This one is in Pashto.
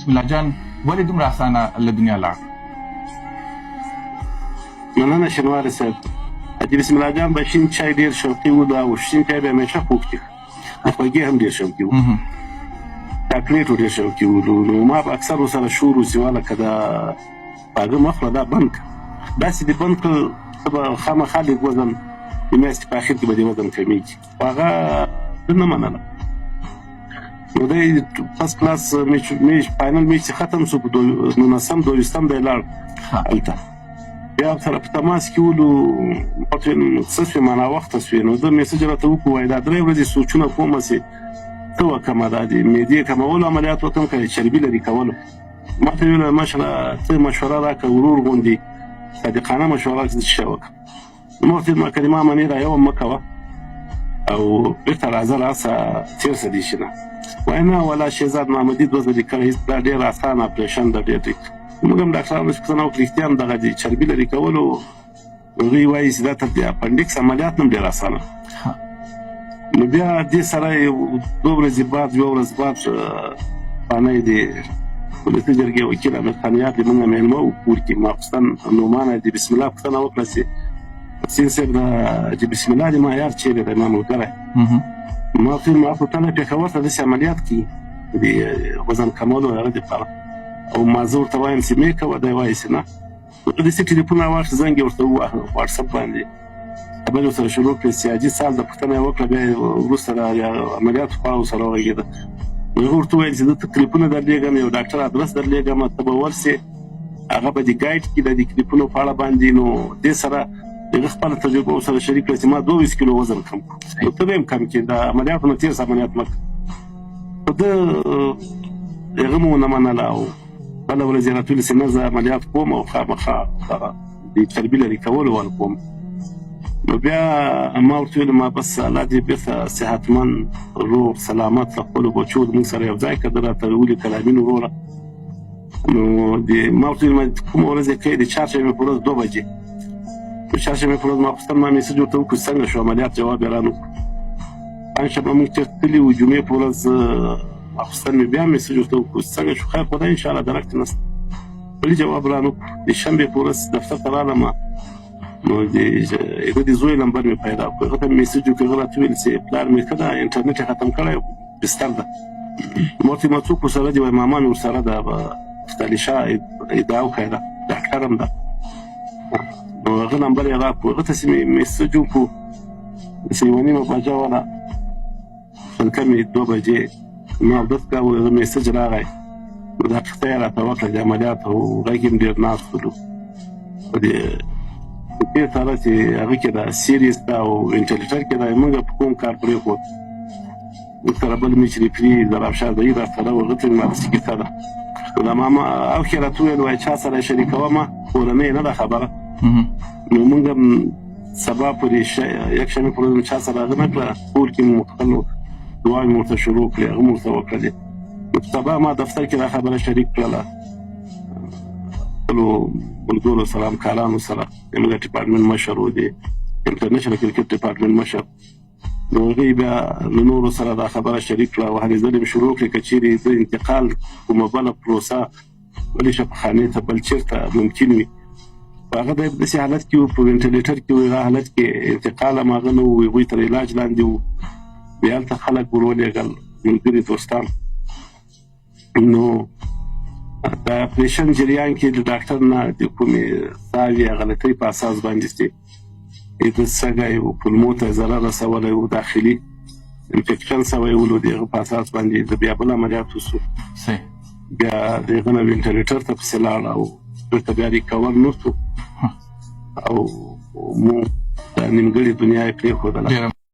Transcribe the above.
بسم الله جان ولې دومره اسانه له دنیا لاړ؟ مننه شنواری صاحب. حاجي بسم الله جان به شین چای ډیر شوقي و، دا شین چای به همیشه خوږ څښه، د خوږې هم ډیر شوقي و، چاکلیټو ډیر شوقي و. نو ما به اکثر ورسره شور وسي، لکه دا خواږه مه خوره، دا بند کړه، داسې دې بند کړل ته به خامخا لږ وزن د میاشتې په اخر کې به دې وزن کمېږي. خو هغه ده نه منله. نو دی فرست کلاس میچ فاینل میچ چې ختم سو، په 19م 22م دی لاړ هلته، بیا سره په تماس کې ولو. ورته څه سوې، ما ناوخته سوې. نو زه میسج راته وکړو، وایي دا 3 ورځې سوچونه کوم چې څه وکړم، دا د معدې کمولو عملیات وکړم که چربي لرې کولو. ما ته ویل مشره ته مشوره راکړه، ورور غوندې صادقانه مشوره راکړه چې څه شی وکړم. نو ورته ما کلمه منې دا یو مه کوه او بېرته راځه، راسه تېر شه دې شي نه. وایي نه ولا شهزاد محمدي 2 ځلې کړی، هېڅ دا ډېر اسانه اپرېشن ده، ډېر ټیک. موږ هم ډاکټرانو چې پوښتنه وکړه، رښتیا هم دغه د چربي لرې کولو هغوی وایي چې دا تر دې اپنډکس عملیات هم ډېر اسانه. نو بیا دې سره 2 ورځې بعد، 1 ورځ بعد پانه د ولسي جرګې وکیل امیر خان یار د موږ مېلمه و کور کې، ماخوستن نعمانه د بسم الله پوښتنه وکړه چې حسین صاحب دا چې بسم الله دې ما یار چیرې دی، ما ملګری. ما ورته ویل ما خو تله پېښور ته داسې عملیات کوي د وزن کمولو هغه دپاره، او ما زه ورته وایم چې مې کوه، دی وایي چې نه. داسې ټلیفون راواخیست، زنګ یې ورته وواهه، واټساپ باندې خبرې ورسره شروع کړې چې حاجي سال د پوښتنه یې وکړه. بیا یې وروسته د عملیاتو په اړه ورسره وغږېده. نو هغه ورته وویل چې زه تکلیفونه درلېږم، یو ډاکټر ادرس درلېږم، ته به ورسې، هغه به دې ګایډ کړي د دې کلیپونو په اړه باندې. نو دې سره هغه خپله تجربه ورسره شریک کړه چې ما 22 کیلو وزن کم کړو، نو ته به هم کم کړې، د عملیاتو نه تېر عملیات مه کوه. خو ده هغه مو ونه منله او بله ورځ یې راته وویل چې نه زه عملیات کوم او خامخا دغه د چربي لرې کولو ور کوم. نو بیا ما ورته وویل ما بس الله دې بېرته صحتمند روغ سلامت له خپلو بچو موږ سره یو ځای کړه. ده راته ولیکل امین وروره. نو د ما ورته وویل ما کومه ورځ یې کوې؟ د چهارشنبې په ورځ 2 بجې. د چهارشنبې په ورځ ماخوستن ما میسج ورته وکړو څنګه شو عملیات، جواب یې رانه کړو. پنجشنبه موږ چېرته تللي وو، جمعې په ورځ ماخوستن مې بیا میسج ورته وکړو څنګه شو، خیر خو دی انشاءالله درک دې نشته. بل جواب رانه کړو. د شنبې په ورځ دفتر ته رالم، نو د هغه د زوی لمبر مې پیدا کړو، هغه ته مې میسج وکړ، هغه راته وویل چې پلار مې ښه ده، انټرنیټ یې ختم کړی، بستر ده. ما ورته ما څوک ورسره دی؟ وایي ماما مې ورسره ده، فتح شاه ادعا وکړه ده، ډاکټر هم ده. نو هغه نمبر یې راکړو، هغه ته چې مې میسج وکړو چې 1:30 بجه وله، شل کمې 2 بجې ما اودس کاوه، هغه میسج راغی. نو دا قصه یې راته وکړه د عملیات او غږ یې هم ډېر ناست ولو. په دې دې سره چې هغه کې دا سیریس ده او وینټیلیټر کې ده، موږ په کوم کار پرېښود، موږ سره بل مې چې ریفري درافشار دی را سره و، هغه ته مې ما داسې کیسه ده. نو دا ماما او کې راته وویل وایي چا سره یې شریکوه ما، کورنۍ نه ده خبره. نو موږ هم سبا پورې یکشنبې په ورځ چا سره هغه نه کړه، کور کې مو خپل دعاوې مو ورته شروع کړې، هغه مو ورته وکړلې. نو سبا ما دفتر کې دا خبره شریک کړله خپلو ملګرو سره، همکارانو سره، زموږ ډپارټمنټ مشر و، د انټرنیشنل کرکټ ډپارټمنټ مشر. نو هغوی بیا له نورو سره دا خبره شریک کړه او هلې ځلې مې شروع کړې که چیرې د انتقال کومه بله پروسه بلې شفاخانې ته بل چېرته ممکن وي. خو هغه دی په داسې حالت کې و، په وینټیلیټر کې و، هغه حالت کې انتقال هم هغه نه و، هغوی تر علاج لاندې و. بیا هلته خلک ور ولېږل، ملګري دوستان. نو د اپریشن جریان کې د ډاکټر نه د کومې ساوې یا غلطۍ په اساس باندې چې د سږی و کولمو ته ضرر رسولی و، داخلي انفکشن سوی و، نو د هغه په اساس باندې د بیا بل عملیات وسو. بیا د هغه نه وینټیلیټر ته پسې لاړ او بېرته بیا ریکور نه سو او مو د نیمګړې دنیا یې پرېښودله.